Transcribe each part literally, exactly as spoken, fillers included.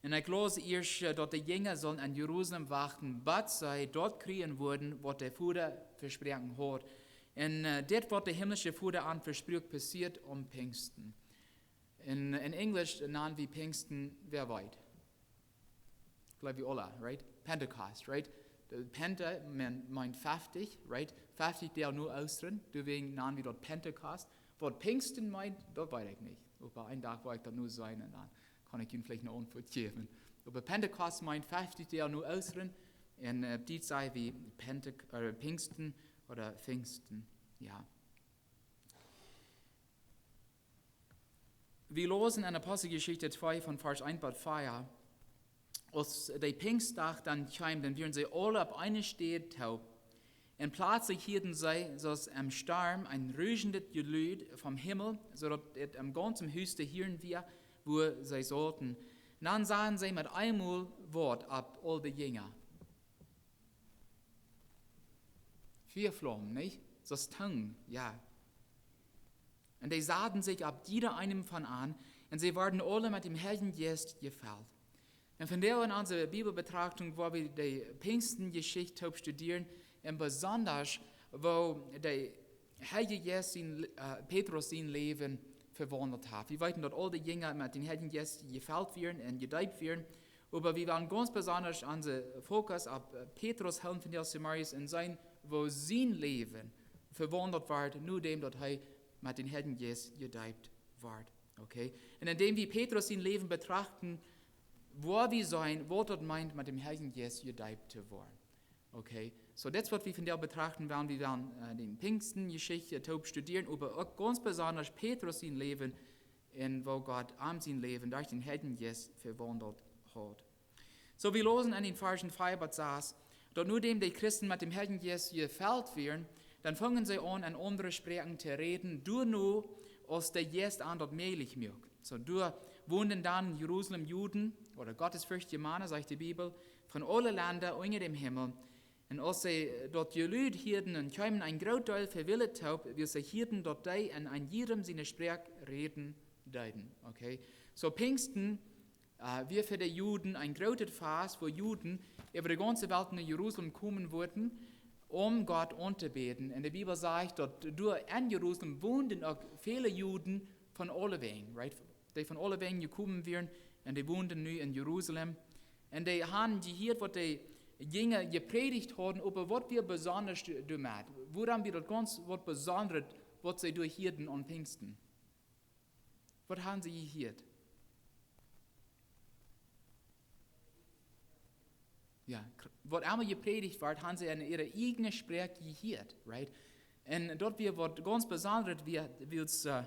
Un ekj laus ieescht, äh, daut de Jinja sullen en Jerusalem wachten, bat see daut kjrieen wudden, waut de Voda vesproaken haud. Un, äh, dit, waut de himlische Voda an vespruak, passieed om Pinjsten. En, en Enjlisch nanen wie Pinjsten, wäa weet? Jleew wie aula, right? Pentecost, right? De Pente meent, meent feftich, right? Feftich Doag no Oostren, doawäajen nanen wie daut Pentecost. Waut Pinjsten meent, daut weet ekj nich. Oba een Dach woa ekj daut nu seenen un dan kaun ekj junt veleicht eene Auntwuat jäwen. Oba Pentecost meent feftich Doag no Oostren un, äh, dit saj wie Pente-, äh, Pinjsten ooda Pinjsten, jo. Wie läsen en Aposteljeschicht twee von Varsch eent bat vea, aus de Pinjstdach dan kjeem, dan wieren see aule opp eene Städ toop. Un plötzlich hieeden see, soo aus em Storm, een ruschendet Jelud vom Himmel, soo daut et em gaunzen Hus to hieren wia, wua see sauten. Un dan sagen see met eemol waut opp aul de Jinja. Fiaflaum, nich? Soo aus Tungen, jo. Un dee sauten sikj opp jieda eenem von an, un see worden aule met däm Heiljen Jeist jefelt. Un vondoag en onse Bibelbetrachtunk, wua wie de Pinjstenjeschicht toop studieren, un besonda, woo de Heilje Jeist sien, äh, Petrus sien Läwen vewaundelt haft. Wie weeten, daut aul de Jinja met däm Heiljen Jeist jefelt wieren un jedeept wieren, oba wie wellen gaunz besonda onse Fokus opp, äh, Petrus hoolen vondoag zemorjes un seenen, woo sien Läwen vewaundelt wort, nodäm daut hee met däm Heiljen Jeist jedeept wort. Okay? Un endäm wie Petrus sien Läwen betrachten, woa wie seenen, waut daut meent, met däm Heiljen Jeist jedeept to woaren. Okay? So, daut es, waut wie vondoag betrachten wellen. Wie wellen, äh, de Pinjstenjeschicht toop studieren, oba uk gaunz besonda Petrus sien Läwen un woo Gott am sien Läwen derch däm Heiljen Jeist vewaundelt haud. So, wie läsen en dän Varsch vea bat sas, daut nodäm de Christen met däm Heiljen Jeist jefelt wieren, dan fungen see aun, en aundre Sproaken to räden, doano aus de Jeist an daut mäajlich muak. So, doa wonden dan en Jerusalem Juden, ooda gottesferchtje Mana, sajcht de Bibel, von aule Lenda unja däm Himmel. Un aus see daut Jelud hieeden, dan kjeemen een groot Deel vewillet toop, wiels see hieeden, daut dee en een jiedrem siene Sproak räden deeden. Okay? So, Pinjsten, äh, wia fa de Juden een grootet Fast, wua Juden äwa de gaunze Welt no Jerusalem komen wudden, om Gott auntobäden. Un de Bibel sajcht, daut doa en Jerusalem wonden uk väle Juden von aulewäajen, right? Dee von aulewäajen jekomen wieren un dee wonden nu en Jerusalem. Un dee hauden jehieet, waut de Jinja jeprädicht hauden, oba waut wia besonda doamet? Wuarom wia daut gaunz waut Besondret, waut see doa hieeden aun Pinjsten? Waut hauden see jehieet? Jo, kr-, waut emma jeprädicht wort, hauden see en äare ieejne Sproak jehieet, right? Un daut wia waut gaunz Besondret, wia, wiels, äh,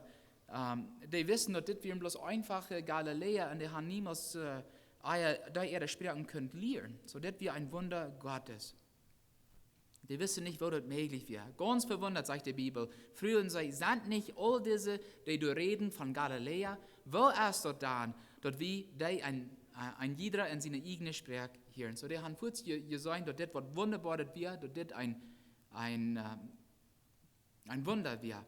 ähm, dee wissten, daut dit wieren bloos eenfache Galiläa un dee hauden niemols, äh, ea, dee äare Sproaken kunt lieren. So, dit wia een Wunda Gottes. Dee wissten nich, woo daut mäajlich wia. Gaunz vewundat, sajcht de Bibel, fruagen see: "Sent nich aul dise, dee doa räden, von Galiläa? Woo es daut dan, daut wie dee en, äh, een jiedra en siene ieejne Sproak hieren?" So, dee hauden fuaz je-, jeseenen, daut dit waut Wundaboaret wia, daut dit een, een, äh, een Wunda wia.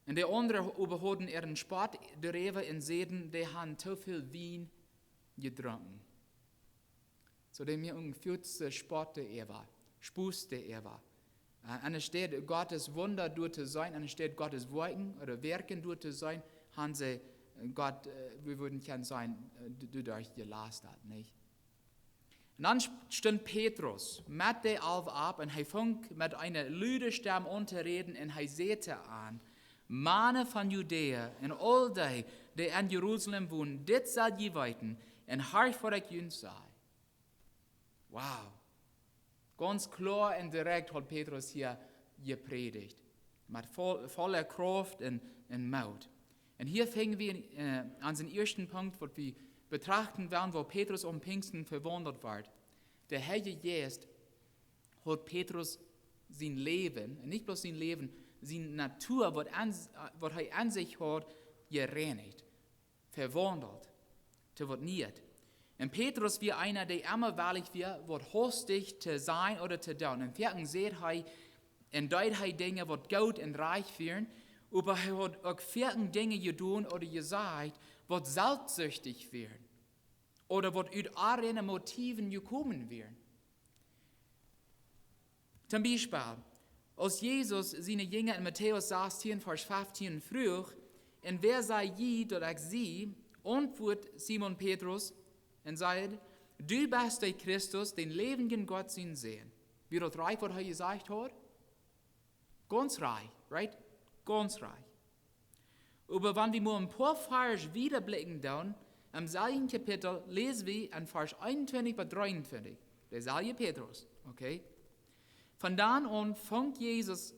Un de aundre oba hauden äaren Spott doaräwa un säden, dee hauden too väl Wien jedrunken. So, dee muaken fuaz Spott doaräwa, Spos doaräwa. Äh, enne Städ Gottes Wunda doa to seenen, enne Städ Gottes Woakjen ooda Woakjen doa to seenen, hauden see, äh, Gott, äh, wie wudden kjennen sajen, äh, d-, doaderch jelastat, nich? Un dan st-, stunt Petrus met de Alw opp un hee funk met eene lude Stemm aun to räden un hee säd to an: "Mana von Judäa un aul dee, dee en Jerusalem wonen, dit sell jie weeten un horcht, waut ekj junt saj." Wow. Gaunz kloa un direkt haud Petrus hia jeprädicht. Met voll, volle Krauft un, un Moot. Un hia finjen wie, äh, aun dän ieeschten Punkt, waut wie betrachten wellen, woo Petrus aum Pinjsten vewaundelt wort. De Heilje Jeist haud Petrus sien Läwen, un nich bloos sien Läwen, siene Natua, waut en, waut hee en sikj haud, jereinicht, vewaundelt, to waut Nieet. Un Petrus wia eena, dee emma wellich wia, waut haustich to sajen ooda to doonen. Un foaken säd hee un deed hee Dinja, waut goot un rajcht wieren, oba hee haud uk foaken Dinja jedonen ooda jesajcht, waut selfstsichtich wieren. ooda waut ut äare Motiven jekomen wieren. Toom Biespel, aus Jesus siene Jinja en Matäus sastieen, Varsch feftieen fruach: "Un wäa saj jie, daut ekj sie?", auntwuad Simon Petrus un säd: "Du best de Christus, dän läwendjen Gott sien Sän." Wia daut rajcht, waut hee jesajcht haud? Gaunz rajcht, right? Gaunz rajcht. Oba wan wie mau een poa Varsch wieda blikjen doonen, em selwjen Kapitel, läs wie en Varsch eenuntwintich bat dreeuntwintich. Deselwja Petrus, okay? Von dan aun funk Jesus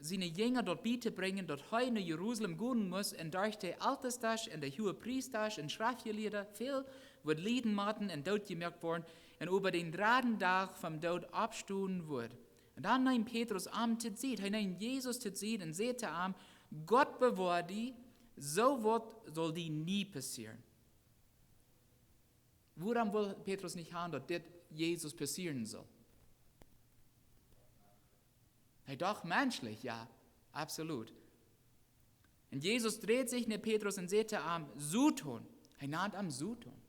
siene Jinja daut bietobrinjen, daut hee no Jerusalem gonen must un derch de Eltestasch un de Huagepriestasch un Schreftjelieede väl wudd lieden motten un dootjemoakt woaren un oba dän dredden Dach vom Doot oppstonen wudd. Un dan neem Petrus am to Sied, hee neem Jesus to Sied un säd to am: "Gott bewoa die, soo waut saul die nie passieren." Wuarom wull Petrus nich haben, daut dit Jesus passieren sull? Hee docht menschlich, jo, absolut. Un Jesus dreid sikj no Petrus un säd to am: "Soton." Hee nand am Soton.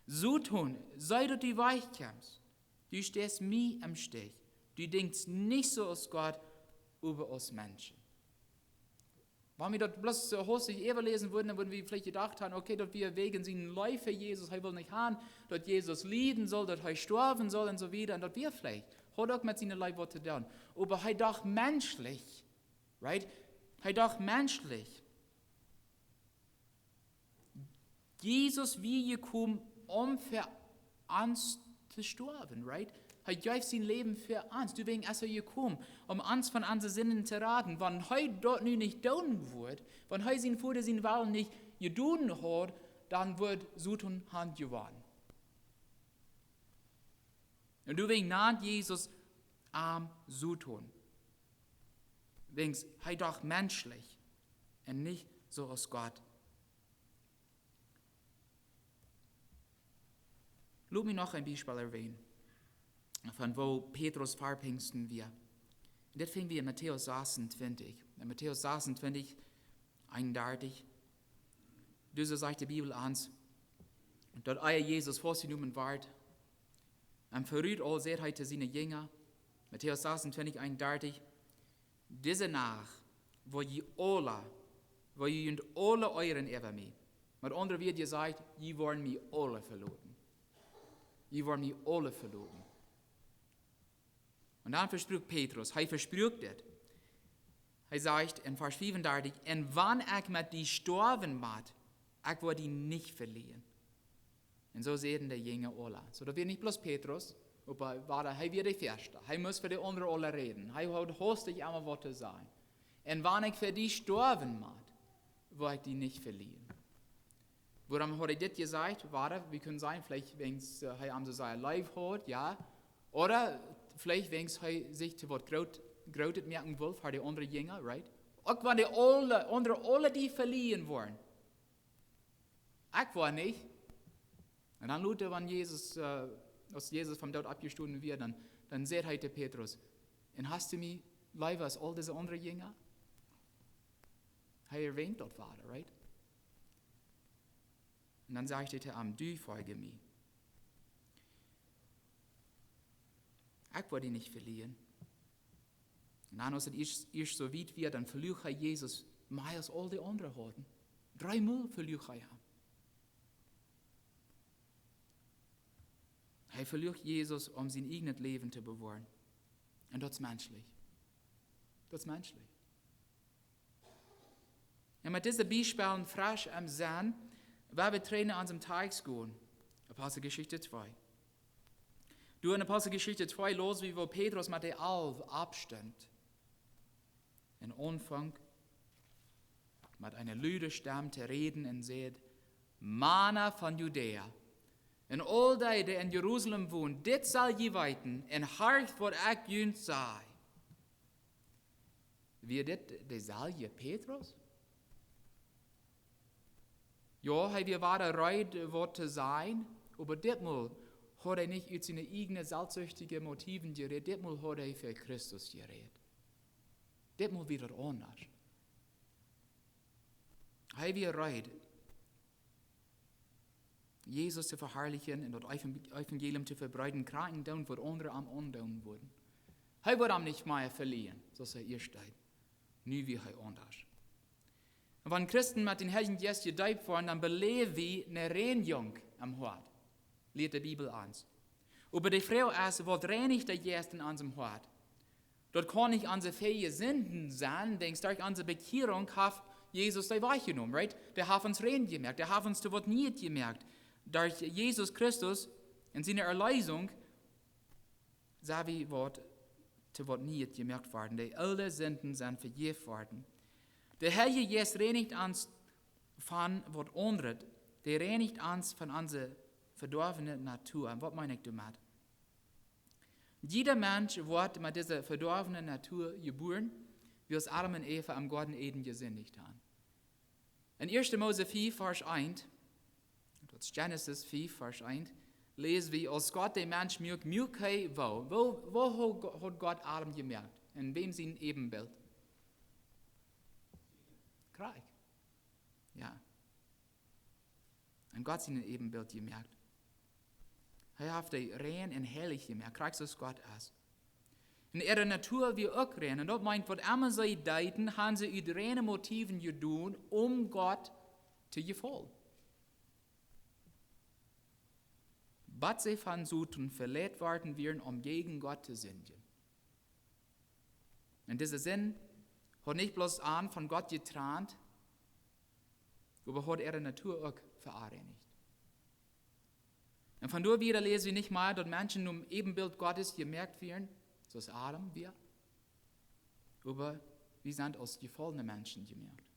"Soton, see daut du wajch kjemst. Du steist mie em Stich. Du denkjst nich soo aus Gott, oba aus Menschen." Wan wie daut bloos soo hastich äwaläsen wudden, dan wudden wie veleicht jedocht haben, okay, daut wia wäajen siene Leew fa Jesus, hee wull nich haben, daut Jesus lieden sull, daut hee stoawen sull un soo wieda. Un daut wia veleicht, haud uk met siene Leew waut to doonen. Oba hee docht menschlich, right? Hee docht menschlich. Jesus wia jekomen, om fa ons to stoawen, right? Hee jeef sien Läwen fa ons. Doawäajen es hee jekomen, om ons von onse Sinden to raden. Wan hee daut nu nich doonen wudd, wan hee sienen Voda sienen Wellen nich jedonen haud, dan wudd Soton han jewonnen. Un doawäajen nand Jesus am Soton. Wäajen hee docht menschlich un nich soo aus Gott. Lot mie noch een Biespel erwänen, von woo Petrus ver Pinjsten wia. Dit finj wie en Matäus sasuntwintich. En Matäus sasuntwintich, eenundartich. Doa sajcht de Bibel ons, daut ea Jesus faustjenomen wort, un verut aul säd hee to siene Jinja, Matäus sasuntwintich, eenundartich: "Dise Nacht woa jie aula, woa jie junt aula irren äwa mie." Met aundre Wieed jesajcht, jie woaren mie aula veloten. Jie woaren mie aula veloten. Un dan vespruak Petrus, hee vespruak dit. Hee sajcht en Varsch fiefundartich: "Un wan ekj met die stoawen mott, ekj woa die nich velieren." Un soo säden de Jinja aula. Soo, daut wia nich bloos Petrus, oba wada, hee wia de Ieeschta. Hee must fa de aundre aula räden. Hee haud hastich emma waut to sajen. "Un wan ekj fa die stoawen mott, woa ekj die nich velieren." Wuarom haud hee dit jesajcht? Wada, wie kjennen sajen, veleicht wäajen, äh, hee am soo sea leef haud, jo. Ooda veleicht wäajen hee sikj to waut groot, grootet moaken wull fa de aundre Jinja, right? Uk wan de aule, aundre aula die velieren woaren, ekj woa nich. Un dan lota, wan Jesus, äh, aus Jesus vom Doot oppjestonen wia, dan, dan säd hee to Petrus: "Un hast du mie leewa aus aul dise aundre Jinja?" Hee erwäant daut wada, right? Un dan sajcht hee to am: "Du, folge mie." Ekj woa die nich velieren. Un dan, aus et ieescht, ieescht soo wiet wia, dan veluach hee Jesus mea aus aul de aundre hauden. Dreemol veluach hee am. Hee veluach Jesus, om sien ieejnet Läwen to bewoaren. Un daut es menschlich. Daut es menschlich. Un met dise Biespels fresch em Senn, woa wie trigj no onsem Tekst gonen, Aposteljeschicht twee. Doa en Aposteljeschicht twee läs wie, woo Petrus met de Alw oppstunt un aunfunk met eene lude Stemm to räden un säd: "Mana von Judäa, un aul dee, dee en Jerusalem wonen, dit sell jie weeten, un horcht, waut ekj junt saj." Wia dit deselwja Petrus? Jo, hee wia wada reed, waut to sajen, oba ditmol haud hee nich ut siene ieejne selfstsüchtige Motiven jerät, ditmol haud hee fa Christus jerät. Ditmol wia daut aundasch. Hee wia reed, Jesus to veharlichen un daut Evangelium to vebreeden, krakjt doonen, waut aundre am aundoonen wudden. Hee wudd am nich mea velieren, soo aus hee ieescht deed. Nu wia hee aundasch. Un wan Christen met dän Heiljen Jeist jedeept woaren, dan beläw wie eene Reinjunk em Hoat, lieet de Bibel ons. Oba de Froag es, waut reinigt de Jeist en onsem Hoat? Daut kaun nich onse värje Sinden sennen, denkjst, derch onse Bekjierunk haft Jesus dee wajchjenomen, right? Dee haft ons rein jemoakt, dee haft ons to waut Nieet jemoakt. Derch Jesus Christus un siene Erleesunk sent wie waut, to waut Nieet jemoakt worden. De oole Sinden sent vejäft worden. De Heilje Jeist reinigt ons von waut aundret. Dee reinigt ons von onse vedorwne Natua. Un waut meen ekj doamet? Jieda Mensch woat met dise vedorwne Natua jebuaren, wiels Adam un Eva em Goaden Eden jesindicht haben. En ieeschte Mose fief, Varsch eent, daut es Genesis fief, Varsch eent, läs wie, aus Gott dän Mensch muak, muak hee woo? Woo, woo haud Go-, haud Gott Adam jemoakt? En wäm sien Äwenbilt? Krakjt. Jo. En Gott sien Äwenbilt jemoakt. Hee haft dee rein un heilich jemoakt, krakjt soo aus Gott es. Un äare Natua wia uk rein. Un daut meent, waut emma see deeden, haben see ut reine Motiven jedonen, om Gott to jefaulen. Bat see von Soton veleit worden wieren, om jäajen Gott to sindjen. Un dise Sind haud nich bloos an von Gott jetrant, oba haud äare Natua uk veonreinicht. Un von doa wieda läs wie nich mea, daut Menschen nom Äwenbilt Gottes jemoakt wieren, soo aus Adam wia. Oba wie sent aus jefaulne Menschen jemoakt.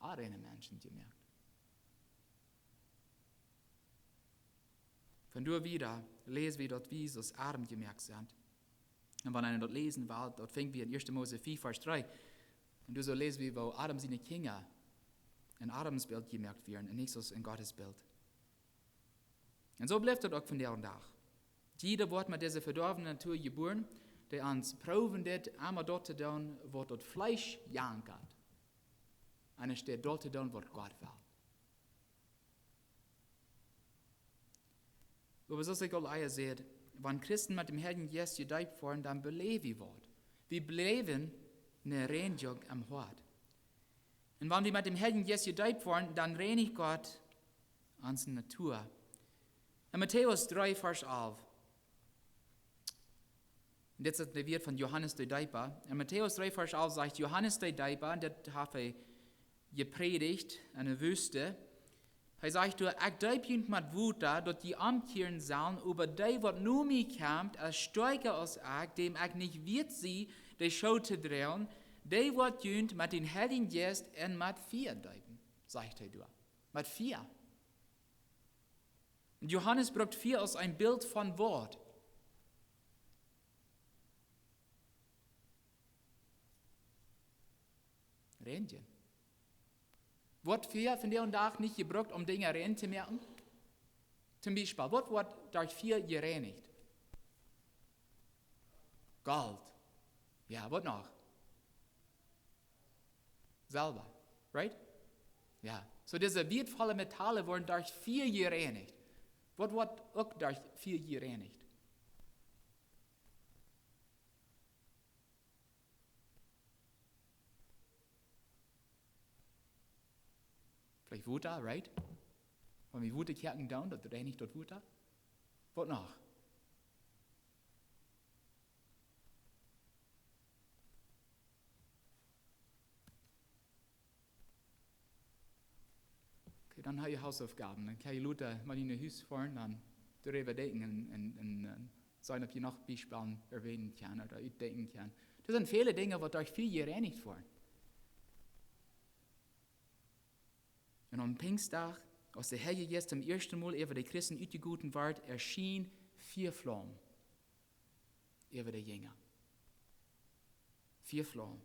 Onreine Menschen jemoakt. Von doa wieda läs wie, daut wie soo aus Adam jemoakt sent. Un wan eena daut läsen well, daut finj wie en ieeschte Mose fief, Varsch dree. Un doa soo läs wie, woo Adam siene Kjinja en Adams Bilt jemoakt wieren un nich soo aus en Gottes Bilt. Un soo blift daut uk vondoag dän Dach. Jieda woat met dise vedorwne Natua jebuaren, dee ons proowen deit, emma daut to doonen, waut daut Fleesch jankat, enne Städ daut to doonen, waut Gott well. Oba soo aus ekj aul ea säd, wan Christen met dän Heiljen Jeist jedeept woaren, dan beläw wie waut. Wie beläwen eene Reinjunk em Hoat. Un wan wie met dän Heiljen Jeist jedeept woaren, dan reinicht Gott onse Natua. En Matäus dree, Varsch alf. Un dit es de Wieed von Johanes de Deepa. En Matäus dree, Varsch alf sajcht Johanes de Deepa, dit haft hee jeprädicht en de Wüste. Hee sajcht doa: "Ekj deep junt met Wota, daut jie omkjieren sellen, oba dee, waut no mie kjemt, es stoakja aus ekj, däm ekj nich wieet sie, de Schoo to droagen. Dee woat junt met dän Heiljen Jeist un met Fia deepen", sajcht hee doa. Met Fia. Un Johanes brukt Fia aus een Bilt von waut? Reinjen. Woat Fia vondoag dän Dach nich jebrukt, om Dinja rein to moaken? Toom Biespel, waut woat derch Fia jereinicht? Golt. Jo, waut noch? Selwa, right? Jo. Soo dise wieetvolle Metale woaren derch Fia jereinicht. Waut woat uk derch Fia jereinicht? Veleicht Wota, right? Wan wie Wota kjäakjen doonen, daut reinicht daut Wota. Waut noch? Okay, dan ha jie Hausaufgaben. Dan kjenn jie lota mol no Hus foaren, dan doaräwa denkjen un, un, un, äh, seenen, auf jie noch Biespels erwänen kjennen ooda utdenkjen kjennen. Doa sent väle Dinja, waut derch Fia jereinicht woaren. Un aum Pinjstdach, aus de Herr Jesus toom ieeschten Mol äwa de Christen utjegoten wort, erschien Fiaflaum äwa de Jinja. Fiaflaum.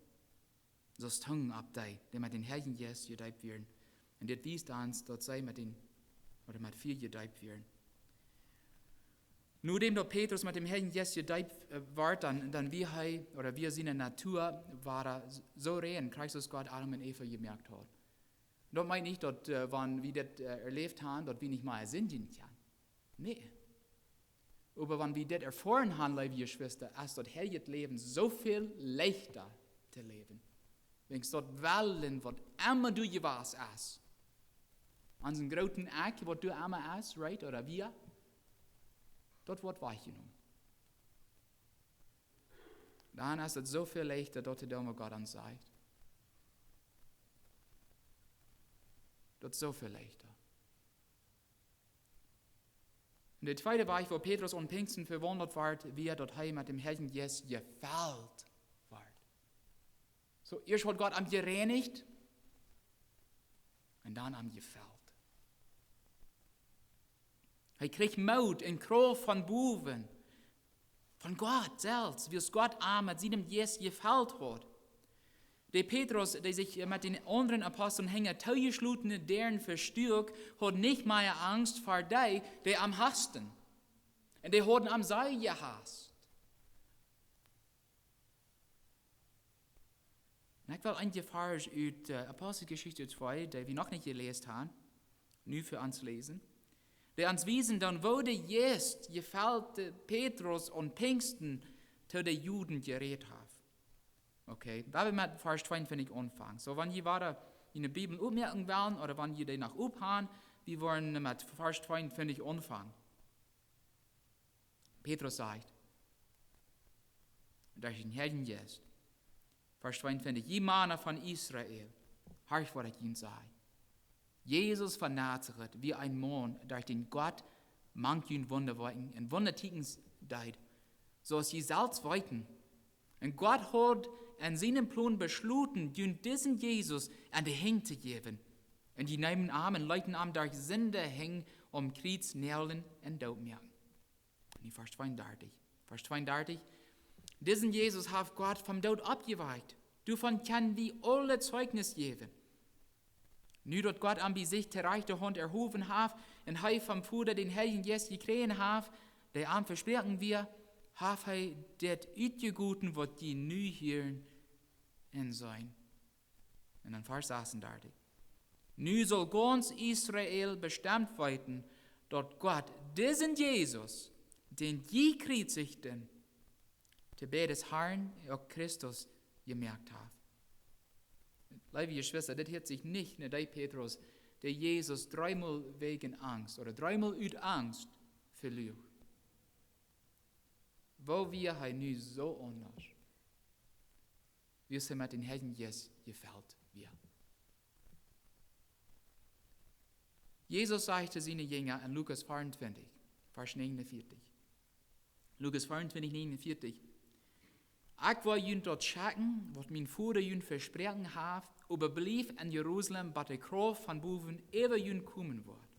Soo aus Tungen opp dee, dee met dän Heiljen Jeist jedeept wieren. Un dit wiest ons, daut see met dän, ooda met Fia jedeept wieren. Nodäm daut Petrus met dän Heiljen Jeist jedeept, äh, wort, dan, dan wia hee, ooda wia siene Natua, wia s-, soo rein, krakjt soo aus Gott Adam un Eva jemoakt haud. Daut meent nich daut, äh, wan wie daut, äh, erläft haben, daut wie nich mea sindjen kjennen. Nä. Oba wan wie daut erfoaren haben, leewe Jeschwista, es daut heilje Läwen soo väl leichta to läwen. Wäajens daut Wellen, waut emma doa jewast es, aun sien grooten Akj, waut doa emma es, right, ooda wia, daut woat wajchjenomen. Dan es et soo väl leichta, daut to doonen, waut Gott ons sajcht. Daut es soo väl leichta. Un de tweede Wajch, woo Petrus aun Pinjsten vewaundelt wort, wia daut hee met däm Heiljen Jeist jefelt wort. Soo, ieescht haud Gott am jereinicht un dan am jefelt. Hee kjrieech Moot un Krauft von bowen, von Gott selfst, wiels Gott am met sienen Jeist jefelt haud. De Petrus, dee sikj met dän aundren Apostel hinja toojeschlotene Däaren vestuak, haud nich mea Angst ver dee, dee am haussten. Un dee hauden am sea jehast. Un ekj well eenje Varsch ut, äh, Aposteljeschicht twee, dee wie noch nich jeläst haben, nu fa ons läsen. Dee ons wiesen dan, woo de Jeist jefelte Petrus aun Pinjsten to de Juden jerät haft. Okay, wan wie met Varsch tweeuntwintich aunfangen. Soo, wan jie wada june Bibel opmoaken wellen, ooda wan jie dee noch op haben, wie wellen met Varsch tweeuntwintich aunfangen. Petrus sajcht, derch dän Heiljen Jeist, Varsch tweeuntwintich: Jie Mana von Israel, horcht, waut ekj junt saj. Jesus von Nazaret, wia een Maun, derch dän Gott mank junt Wunda wirkjen un Wundatieekjens deed, soo aus jie selfst weeten. Un Gott haud en sienen Plon beschloten, junt disen Jesus aun de Henj to jäwen. Un jie neemen am un leeten am derch siene Henj aum Kjriez näajlen un doot moaken. Nu Varsch tweeundartich. Varsch tweeundartich. Disen Jesus haft Gott vom Doot oppjewakjt. Doavon kjenn wie aule Zeichnis jäwen. Nu daut Gott am bie sikj to rajchte Haunt erhowen haft un hee vom Voda dän Heiljen Jeist jekjräajen haft, dee am vesproaken wia, haft hee dit utjegoten, waut jie nu hieren un seenen. Un dan Varsch sasuntachentich. Nu saul gaunz Israel bestemt weeten, daut Gott disen Jesus, dän jie kjriezichten, to beid des Harn, uk Christus, jemoakt haft. Leewe Jeschwista, dit hieet sikj nich no dee Petrus, dee Jesus dreemol wäajen Angst, ooda dreemol ut Angst, veluach. Woo wia hee nu soo aundasch, wiels hee met dän Heiljen Jeist jefelt wia? Jesus säd to siene Jinja en Lukas vea un twintich, Varsch näajen un vieetich. Lukas vea un twintich, näajen un vieetich: Ekj woa junt daut schekjen, waut mien Voda junt vesproaken haft, oba bliewt en Jerusalem, bat de Krauft von bowen äwa junt komen woat.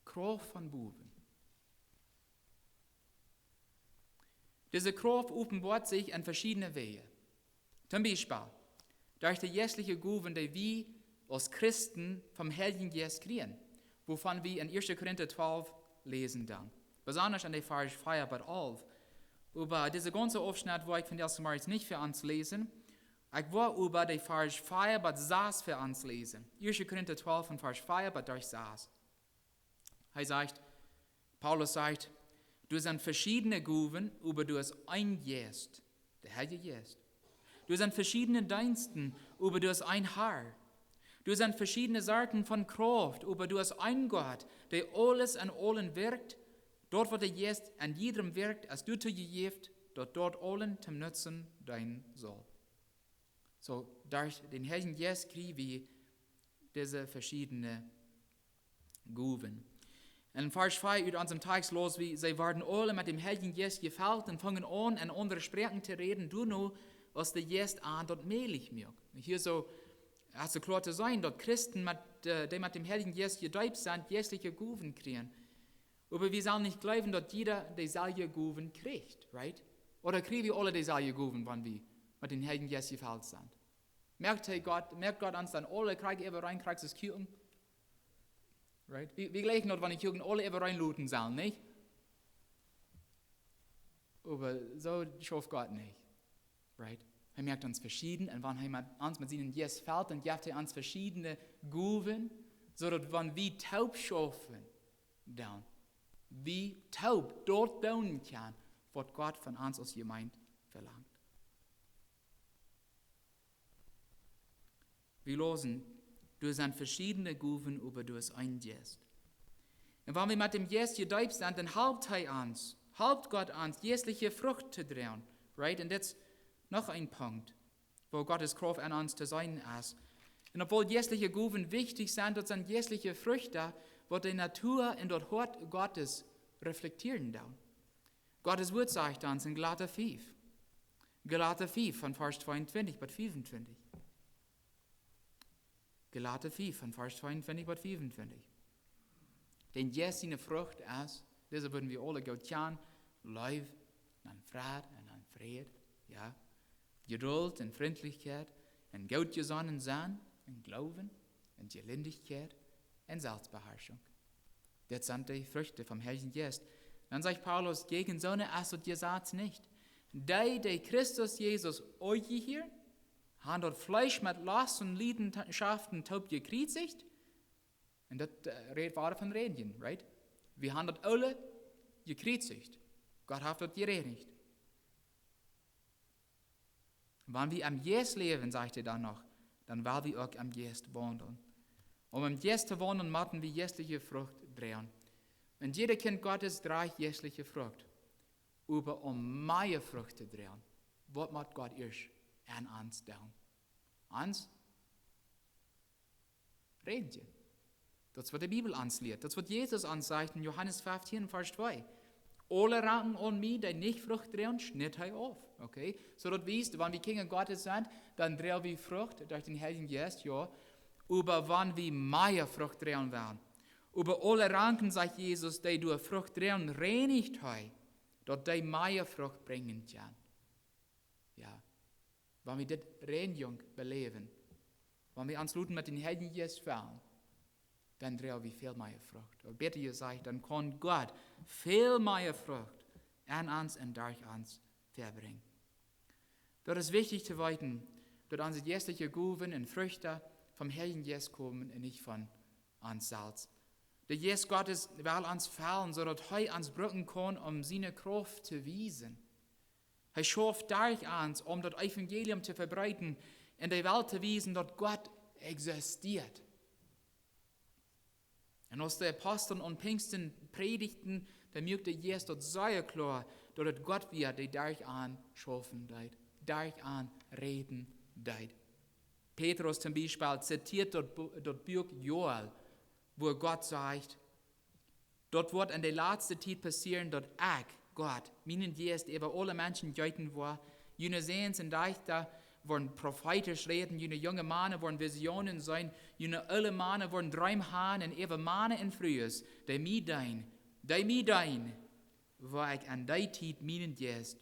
Krauft von bowen. Dise Krauft openboat sikj en veschiedne Wäaj. Toom Biespel derch de jeistliche Gowen, dee wie aus Christen vom Heiljen Jeist kjrieen, wuavon wie en Ieeschte Korinta twalf läsen dan. Besondasch en de Varsch fea bat alf. Oba dise gaunze Aufschnett woa ekj vondoag zemorjes nich fa ons läsen. Ekj woa oba de Varsch fea bat sas fa ons läsen. Ieeschte Korinta twalf von Varsch fea bat derch sas. Hee sajcht, Paulus sajcht: Doa sent veschiedne Gowen, oba doa es een Jeist, de Heilje Jeist. Doa sent veschiedne Deensten, oba doa es een Herr. Doa sent veschiedne Sorten von Krauft, oba doa es een Gott, dee aules en aulen wirkjt. Daut, waut de Jeist en jiedrem wirkjt, es doatoo jejäft, daut daut aulem toom Nutzen deenen saul. Soo, derch dän Heiljen Jeist kjrie wie dise veschiedne Gowen. En Varsch fea ut onsem Tekst läs wie: See worden aule met däm Heiljen Jeist jefelt un fungen aun, en aundre Sproaken to räden, doano aus de Jeist an daut mäajlich muak. Hia soo, es soo kloa to seenen, daut Christen met, äh, dee met däm Heiljen Jeist jedeept sent, jeistliche Gowen kjrieen. Oba wie sellen nich jleewen, daut jieda deeselwje Gowen kjricht, right? Ooda kjrie wie aule deeselwje Gowen, wan wie met dän Heiljen Jeist jefelt sent? Moakt hee Gott, moakt Gott ons dan aule krakjt äwareen, krakjt soo aus Kjoakjen? Right? Wie, wie jlikjen daut, wan de Kjoakjen aule äwareen loten sellen, nich? Oba soo schauft Gott nich. Right? Hee moakt ons veschieden, un wan hee met, ons met sienen Jeist felt, dan jeft hee ons veschiedne Gowen, soo daut wan wie toop schaufen, dan wie toop daut doonen kjennen, waut Gott von ons aus Jemeent velangt. Wie läsen, doa sent veschiedne Gowen, oba doa es een Jeist. Un wan wie met däm Jeist jedeept sent, dan halpt hee ons, halpt Gott ons, jeistliche Frucht to droagen. Right? Un dit es noch een Punkt, woo Gottes Krauft aun ons to seenen es. Un obwohl jeistliche Gowen wichtich sent, daut sent jeistliche Frucht, waut de Natua un daut Hoat Gottes reflektieren doonen. Gottes Wuat sajcht ons en Galata fief. Galata fief von Varsch tweeuntwintich bat fiefuntwintich. Galata fief von Varsch tweeuntwintich bat fiefuntwintich. Dän Jeist siene Frucht es, dise wudden wie aule goot kjanen: Leew, un dan Freid, un dan Fräd, jo, Jedult un Frintlichkjeit, un goot jesonnen sennen, un Gloowen, un Jelindichkjeit, un Selfstbeharschunk. Dit sent de Frucht vom Heiljen Jeist. Dan sajcht Paulus, jäajen soone es daut Jesaz nich. Dee, dee Christus Jesus aunjehieren, haben daut Fleesch met Lost un Leidenschaften toop jekjriezicht. Un daut, äh, rät wada von reinigen, right? Wie haben daut aule jekjriezicht. Gott haft daut jereinicht. Wan wie em Jeist läwen, sajcht hee dan noch, dan woa wie uk em Jeist waundlen. Om em Jeist to waundlen, motten wie jeistliche Frucht droagen. Un jieda Kjint Gottes drajcht jeistliche Frucht. Oba om mea Frucht to droagen, waut mott Gott ieescht aun ons doonen? Ons reinigen. Daut es, waut de Bibel ons lieet. Daut es, waut Jesus ons sajcht en Johanes fieftieen, Varsch twee. Aule Ranken aun mie, dee nich Frucht droagen, schnitt hee auf. Okay? Soo daut wiest, wan wie Kjinja Gottes sent, dan droagen wie Frucht derch dän Heiljen Jeist, jo. Oba wan wie mea Frucht droagen wellen, oba aule Ranken, sajcht Jesus, dee doa Frucht droagen, reinicht hee, daut dee mea Frucht brinjen kjennen. Jo. Wan wie dise Reinijunk beläwen, wan wie ons loten met dän Heiljen Jeist fellen, dan droagen wie väl mea Frucht. Ooda bäta jesajcht, dan kaun Gott väl mea Frucht aun ons un derch ons verbrinjen. Daut es wichtich to weeten, daut onse jeistliche Gowen un Frucht vom Heiljen Jeist komen un nich von ons selfst. De Jeist Gottes well ons fellen, soo daut hee ons brucken kaun, om siene Krauft to wiesen. Hee schauft derch ons, om daut Evangelium to vebreeden un de Welt to wiesen, daut Gott existieet. Un aus de Apostel aun Pinjsten prädichten, dan muak de Jeist daut sea kloa, daut et Gott wia, dee derch an schaufen deed, derch an räden deed. Petrus toom Biespel zitieet daut Bu-, daut Buak Joel, wua Gott sajcht: Daut woat en de latste Tiet passieren, daut ekj, Gott, mienen Jeist äwa aule Menschen jeeten woa. June Säns un Dajchta woaren profeetisch räden, june junge Mana woaren Visionen seenen, june oole Mana woaren Dreem haben, un äwa Mana un Frues, dee mie deenen, dee mie deenen, woa ekj en dee Tiet mienen Jeist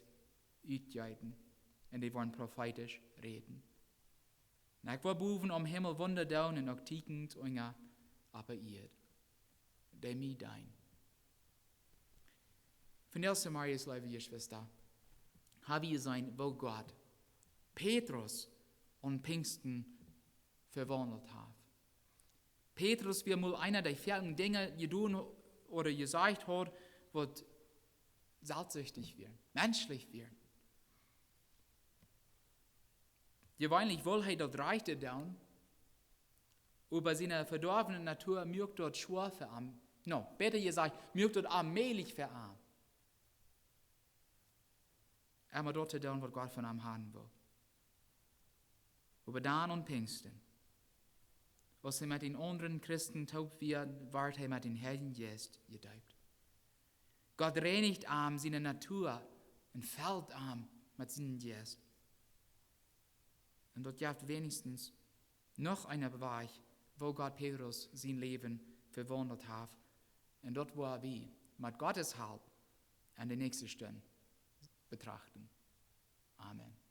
utjeeten, un dee woaren profeetisch räden. Un ekj woa bowen aum Himmel Wunda doonen un uk Tieekjens unja opp de Ieed, dee mie deenen. Vondoag zemorjes, leewe Jeschwista, hab wie jeseenen, woo Gott Petrus aun Pinjsten vewaundelt haft. Petrus wia mol eena, dee väl Dinja jedonen ooda jesajcht haud, waut selfstsichtich wieren, menschlich wieren. Jeweenlich wull hee daut Rajchte doonen, oba siene vedoawne Natua muak daut schwoa fa am. No, bäta jesajcht, muak daut onmäajlich fa am, emma daut to doonen, waut Gott von am haben wull. Oba dan aun Pinjsten, aus hee met dän aundren Christen toop wia, wort hee met dän Heiljen Jeist jedeept. Gott reinicht am siene Natua un felt am met sienen Jeist. Un daut jeft weens noch een Bewies, woo Gott Petrus sien Läwen vewaundelt haft. Un daut woa wie met Gottes Help en de näakjste Stund betrachten. Amen.